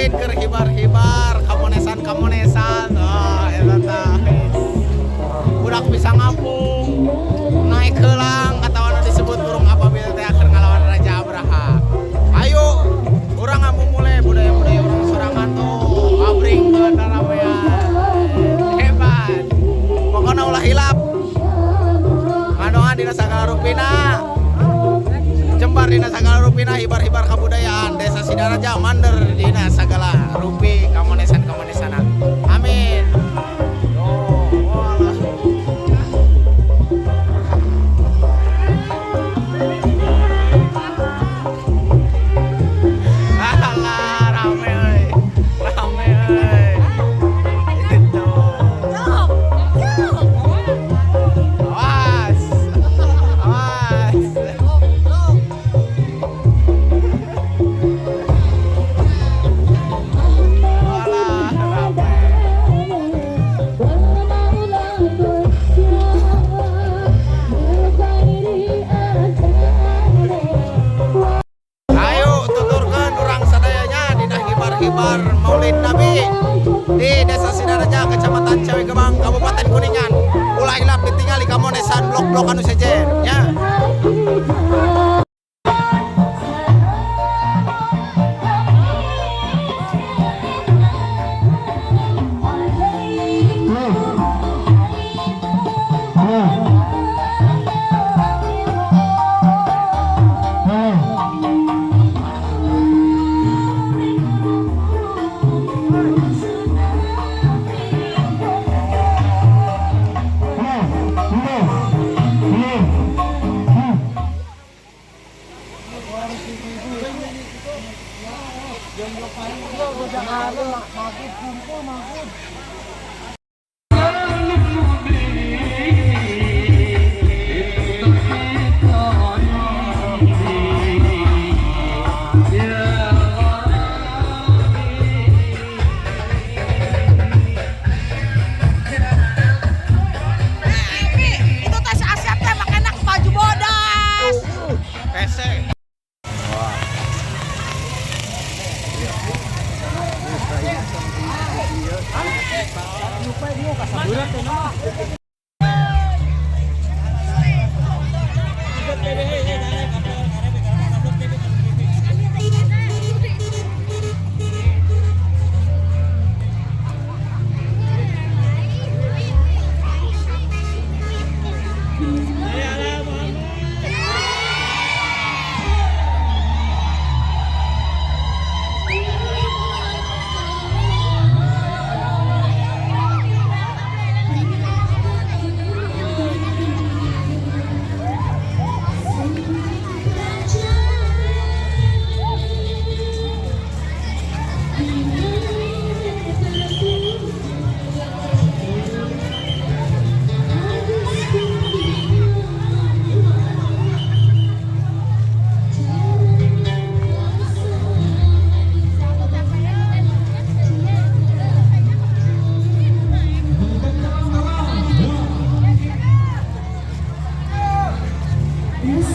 Maulid keur hibar-hibar, kamonesan-kamonesan. Ah, eta tah. Budak bisa ngapung, naik heulang atawa nu disebut burung ababil teh keur ngalawan Raja Abraha. Ayo, urang ngamumule budaya-budaya urang sorangan tuh, abringkeun ramean. Hebat. Pokokna ulah hilap. Ngadoa dina sagala rupina. Jembar dina sagala rupina, hibar-hibar kabudayaan Desa Sidaraja mander dina sagala rupi kamonesan-kamonesanan. Amin. Oh, walah. Alah, rame euy. Rame euy. Itu. Awas. Awas. Walah, rame. Ayo tuturkeun urang sadayanya dina hibar-hibar Maulid Nabi di Desa Sidaraja, Kecamatan Ciawigebang, Kabupaten Kuningan. Ulah hilap ditinggali kamonesan blok-blok anu sejen nya. Itu tas Asep teh enak baju bodas. Hese.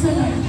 Siap.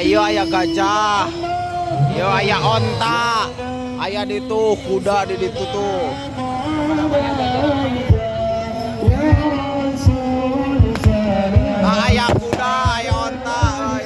Iya, aya gajah. Iya, aya onta. Aya ditu kuda di ditu tuh. Nah, aya kuda, aya onta euy.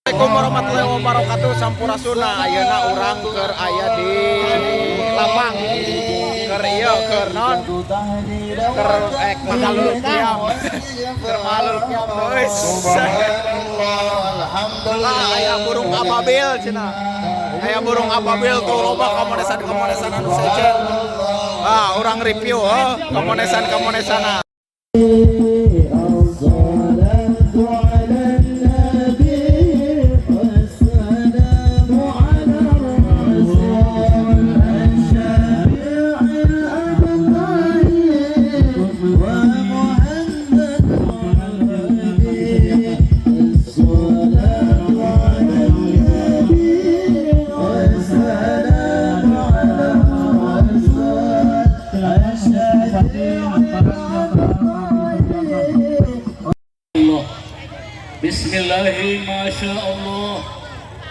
Assalamualaikum warahmatullahi wabarakatuh. Sampurasun. Ayeuna urang keur aya di lapang keur ieu, keur naon, keur mahalul qiyam, keur mahalul qiyam geus. Ah, aya burung ababil cenah, aya burung ababil tuh. Loba kamonesan kamonesan anu sejen. Ah, urang review, oh, kamonesan kamonesana. الصلاة على النبي والسلام على الرسول الشفيع الأبطال ومحمد النبي. الصلاة على النبي والسلام على الرسول الشفيع الأبطال. Allah. Bismillahi ma Allah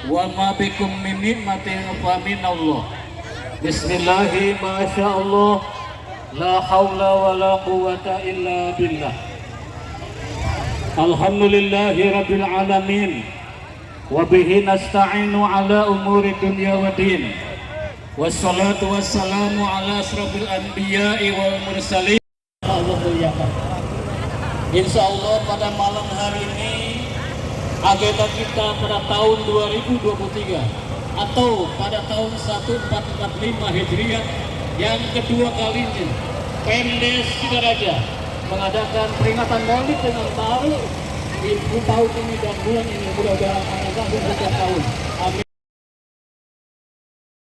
wa ma bikum min nikmatin fa min Allah. Bismillahi ma Allah la haula wa la quwata illa billah. Alhamdulillahi rabbil alamin wa bihi nasta'inu ala umuri dunya wa din. Wassalatu wassalamu ala asrafil anbiya'i wal mursalin. Allah muliakan. Insya Allah pada malam hari ini agenda kita pada tahun 2023 atau pada tahun 1445 Hijriah yang kedua kalinya Pemdes Sidaraja mengadakan peringatan Maulid dengan taruh di tahun ini dan bulan ini, mudah-mudahan akan setiap tahun. Amin.